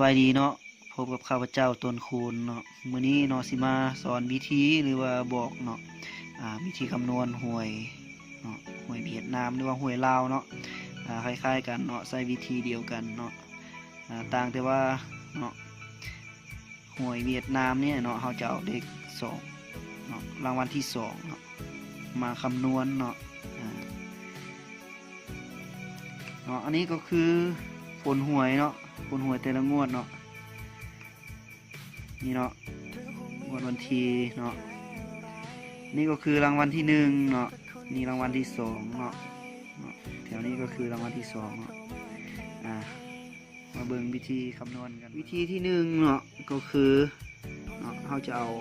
ສະບາຍດີເນາະ, ພົບກັບຂ້າພະເຈົ້າ ຕົ້ນຄູນເນາະ. ມື້ນີ້ເນາະ ຊິມາສອນວິທີ ຫຼືວ່າບອກເນາະ ອາ ວິທີຄຳນວນຫວຍເນາະ, ຫວຍຫວຽດນາມ ຫຼືວ່າຫວຍລາວເນາະ, ອາ ຄ້າຍໆກັນເນາະ, ໃຊ້ວິທີດຽວກັນເນາະ, ອາ ຕ່າງແຕ່ວ່າເນາະ ຫວຍຫວຽດນາມນີ້ເນາະ ເຮົາຈະເອົາເລກສອງເນາະ, ລາງວັນທີສອງເນາະ ມາຄຳນວນເນາະ ອາ ເນາະ. ອັນນີ້ກໍຄືຜົນຫວຍເນາະ, ຜົນຫວຍແຕ່ລະງວດເນາະ. ນີ້ເນາະ ງວດວັນທີເນາະ, ນີ້ກໍຄືລາງວັນທີໜຶ່ງເນາະ, ນີ້ລາງວັນທີສອງເນາະ, ເນາະ ແຖວນີ້ກໍຄືລາງວັນທີສອງເນາະ. ອາ ມາເບິ່ງວິທີຄຳນວນກັນ. ວິທີທີໜຶ່ງເນາະ ກໍຄືເນາະ ເຮົາຈະເອົາ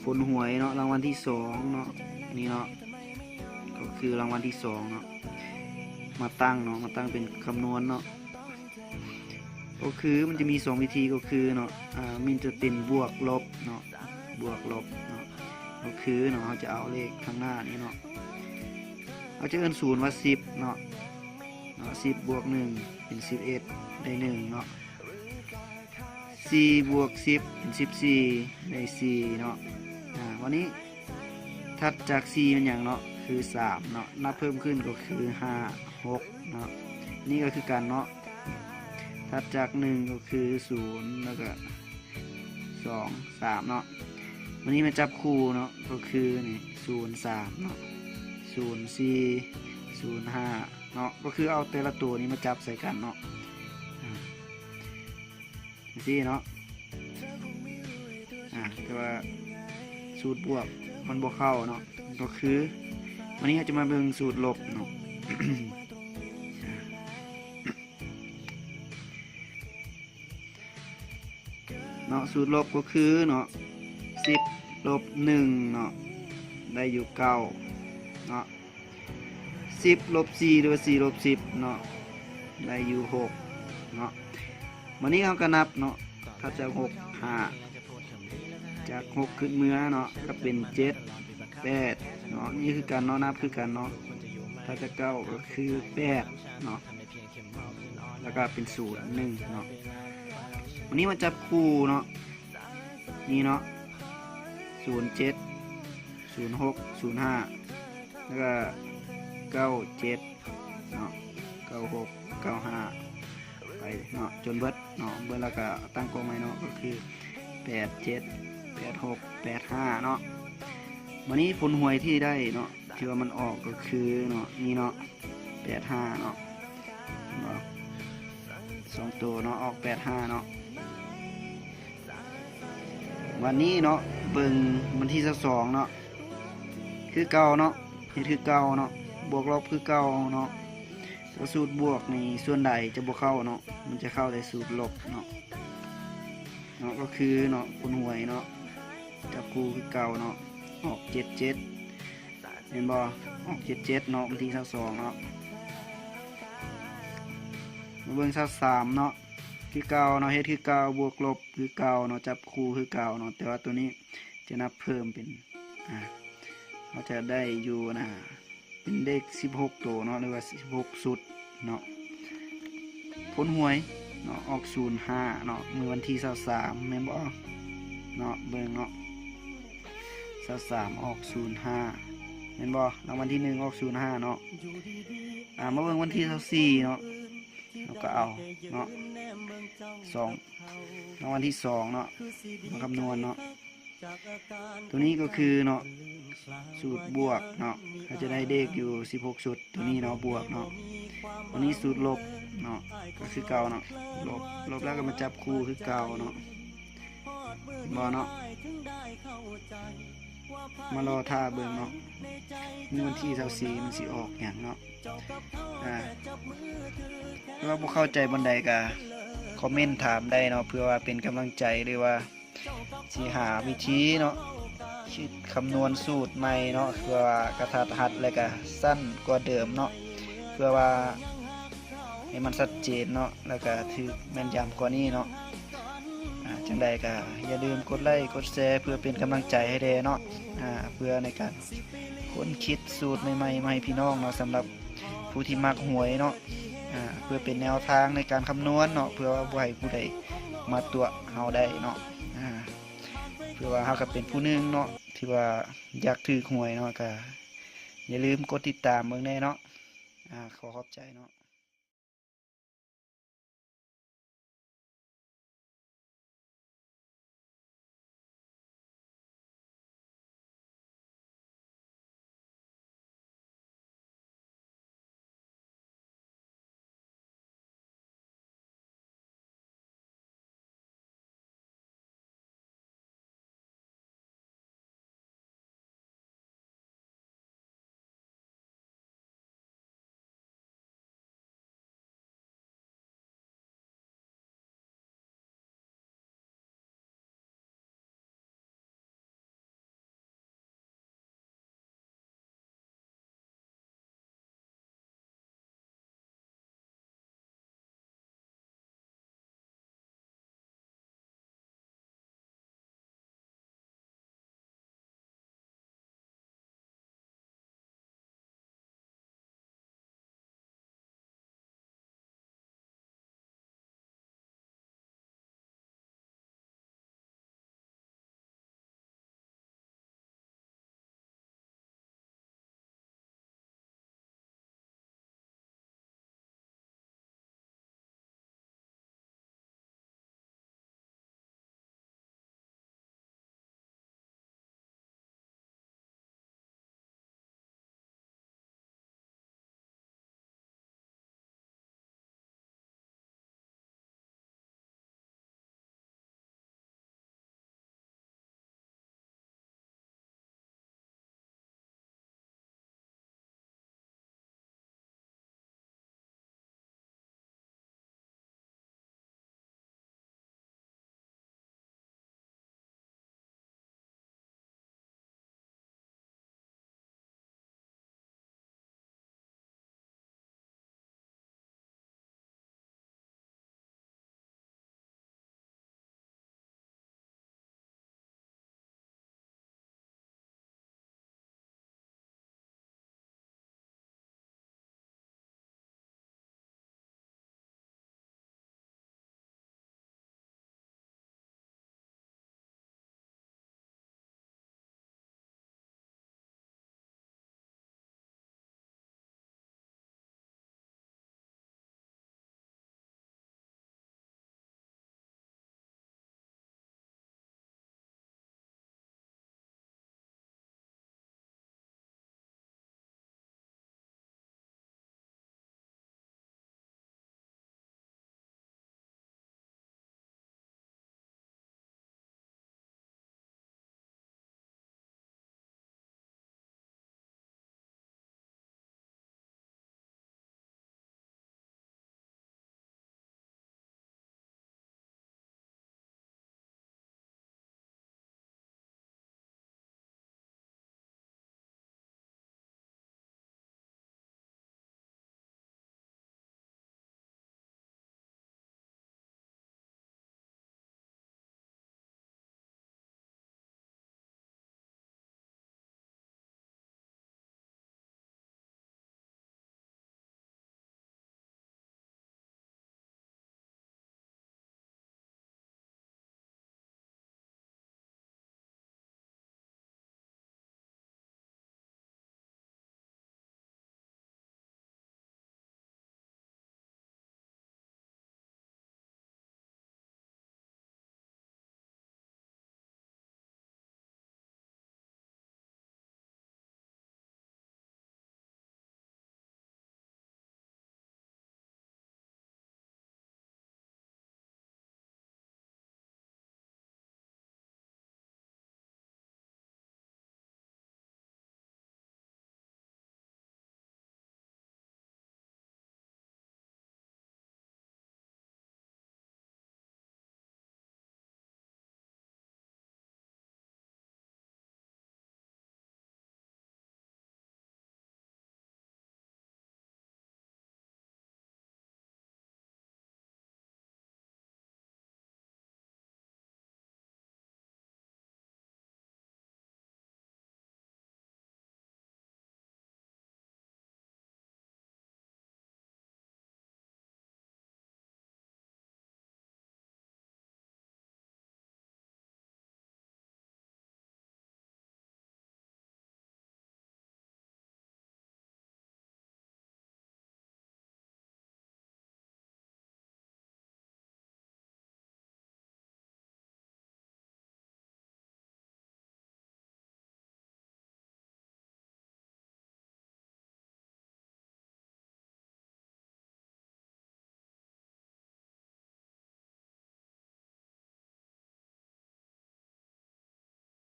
ຜົນຫວຍເນາະ ລາງວັນທີສອງເນາະ, ນີ້ເນາະ ກໍຄືລາງວັນທີສອງເນາະ ມາຕັ້ງເນາະ, ມາຕັ້ງເປັນຄຳນວນເນາະ. ກໍຄືມັນຈະມີສອງວິທີ ກໍຄືເນາະ ອາ ມັນຈະເປັນບວກລົບເນາະ, ບວກລົບເນາະ. ກໍຄືເນາະ ເຮົາຈະເອົາເລກທາງໜ້ານີ້ເນາະ, ເຮົາຈະເອີ້ນສູນວ່າສິບເນາະ, ເນາະ ສິບບວກໜຶ່ງເປັນສິບເອັດ ໄດ້ໜຶ່ງເນາະ, ສີ່ບວກສິບເປັນສິບສີ່ ໄດ້ສີ່ເນາະ. ອາ ວັນນີ້ ຖັດຈາກສີ່ແມ່ນຫຍັງເນາະ? ຄືສາມເນາະ, ນັບເພີ່ມຂຶ້ນກໍຄືຫ້າ ຫົກເນາະ, ນີ້ກໍຄືກັນເນາະ. ຖັດຈາກໜຶ່ງກໍຄືສູນ ແລ້ວກໍສອງ ສາມເນາະ. ວັນນີ້ມາຈັບຄູ່ເນາະ ກໍຄືນີ້ ສູນສາມເນາະ, ສູນສີ່ ສູນຫ້າເນາະ, ກໍຄືເອົາແຕ່ລະໂຕນີ້ມາຈັບໃສ່ກັນເນາະ ອາ ຈັ່ງຊີ້ເນາະ. ອາ ແຕ່ວ່າສູດບວກມັນບໍ່ເຂົ້າເນາະ, ກໍຄື ວັນນີ້ເຮົາຈະມາເບິ່ງສູດລົບເນາະ ເນາະ. ສູດລົບກໍຄືເນາະ ສິບລົບໜຶ່ງເນາະ ໄດ້ຢູ່ເກົ້າເນາະ, ສິບລົບສີ່ ຫຼືວ່າສີ່ລົບສິບເນາະ ໄດ້ຢູ່ຫົກເນາະ. ບັດນີ້ເຮົາກໍນັບເນາະ, ຖັດຈາກຫົກ ຫ້າ, ຈາກຫົກຂຶ້ນເມືອເນາະ ກໍເປັນເຈັດ ແປດເນາະ, ນີ້ຄືກັນເນາະ, ນັບຄືກັນເນາະ. ຖັດຈາກເກົ້າກໍຄືແປດເນາະ ແລ້ວກໍເປັນສູນ ໜຶ່ງເນາະ. ວັນນີ້ມາຈັບຄູ່ເນາະ, ນີ້ເນາະ ສູນເຈັດ ສູນຫົກ ສູນຫ້າ ແລ້ວກໍເກົ້າເຈັດເນາະ, ເກົ້າຫົກ ເກົ້າຫ້າ ໄປເນາະ ຈົນເບິດເນາະ, ເບິດແລ້ວກໍຕັ້ງກອງໃໝ່ເນາະ ກໍຄືແປດເຈັດ ແປດຫົກ ແປດຫ້າເນາະ. ບັດນີ້ຜົນຫວຍທີ່ໄດ້ເນາະ ທີ່ວ່າມັນອອກກໍຄືເນາະ ນີ້ເນາະ ແປດຫ້າເນາະ, ເນາະ ສອງໂຕເນາະ ອອກແປດຫ້າເນາະ. ວັນນີ້ເນາະ ເບິ່ງວັນທີຊາວສອງເນາະ ຄືເກົ່າເນາະ, ເຮັດຄືເກົ່າເນາະ, ບວກລົບຄືເກົ່າເນາະ. ແຕ່ວ່າສູດບວກນີ້ສ່ວນໃຫຍ່ຈະບໍ່ເຂົ້າເນາະ, ມັນຈະເຂົ້າແຕ່ສູດລົບເນາະ, ເນາະ ກໍຄືເນາະ ຜົນຫວຍເນາະ ຈັບຄູ່ຄືເກົ່າເນາະ, ອອກເຈັດເຈັດ ແມ່ນບໍ່? ອອກເຈັດເຈັດເນາະ ວັນທີຊາວສອງເນາະ. ມາເບິ່ງຊາວສາມເນາະ ຄືເກົ່າເນາະ, ເຮັດຄືເກົ່າ ບວກລົບຄືເກົ່າເນາະ, ຈັບຄູ່ຄືເກົ່າເນາະ, ແຕ່ວ່າໂຕນີ້ຈະນັບເພີ່ມເປັນ ອາ ເຮົາຈະໄດ້ຢູ່ນະ ເປັນເລກສິບຫົກໂຕເນາະ ຫຼືວ່າສິບຫົກຊຸດເນາະ. ຜົນຫວຍເນາະ ອອກສູນຫ້າເນາະ ມື້ວັນທີຊາວສາມ ແມ່ນບໍ່ເນາະ? ເບິ່ງເນາະ ຊາວສາມອອກສູນຫ້າ ແມ່ນບໍ່? ລາງວັນທີໜຶ່ງອອກສູນຫ້າເນາະ. ອາ ມາເບິ່ງວັນທີຊາວສີ່ເນາະ, ເຮົາກໍເອົາເນາະ ສອງ ລາງວັນທີສອງເນາະ ມາຄຳນວນເນາະ. ໂຕນີ້ກໍຄືເນາະ ສູດບວກເນາະ, ເຮົາຈະໄດ້ເລກຢູ່ສິບຫົກຊຸດ ໂຕນີ້ເນາະ ບວກເນາະ. ໂຕນີ້ສູດລົບເນາະ ກໍຄືເກົ່າເນາະ, ລົບ ລົບແລ້ວກໍມາຈັບຄູ່ຄືເກົ່າເນາະ ເຫັນບໍ່ເນາະ. ມາລໍຖ້າເບິ່ງເນາະ ມື້ວັນທີຊາວສີ່ມັນຊິອອກຫຍັງເນາະ. ອາ ຖ້າວ່າບໍ່ເຂົ້າໃຈບ່ອນໃດກໍຄອມເມັນຖາມໄດ້ເນາະ ເພື່ອວ່າເປັນກຳລັງໃຈ ຫຼືວ່າ ຊິຫາວິທີເນາະ ຄິດຄຳນວນສູດໃໝ່ເນາະ ເພື່ອວ່າກະທັດຮັດ ແລະກະສັ້ນກວ່າເດີມເນາະ ເພື່ອວ່າໃຫ້ມັນຊັດເຈນເນາະ ແລະກະຖືກແມ່ນຢຳກວ່ານີ້ເນາະ. ອາ ຈັ່ງໃດກະຢ່າລືມກົດໄລກົດແຊ ເພື່ອເປັນກຳລັງໃຈໃຫ້ແດ່ເນາະ ອາ ເພື່ອໃນການຄົ້ນຄິດສູດໃໝ່ໆ ມາໃຫ້ພີ່ນ້ອງເນາະ ສຳລັບ ຜູ້ທີ່ມັກຫວຍເນາະ ອາ ເ ພື່ອເປັນແນວທາງໃນການຄຳນວນເນາະ ເພື່ອວ່າບໍ່ໃຫ້ຜູ້ໃດມາຕົວະເຮົາໄດ້ເນາະ. ອາ ເພື່ອວ່າເຮົາກໍເປັນຜູ້ໜຶ່ງເນາະ ທີ່ວ່າຢາກຖືກຫວຍເນາະ ກໍຢ່າລືມກົດຕິດຕາມເບິ່ງແດ່ເນາະ. ອາ ຂໍຂອບໃຈເນາະ.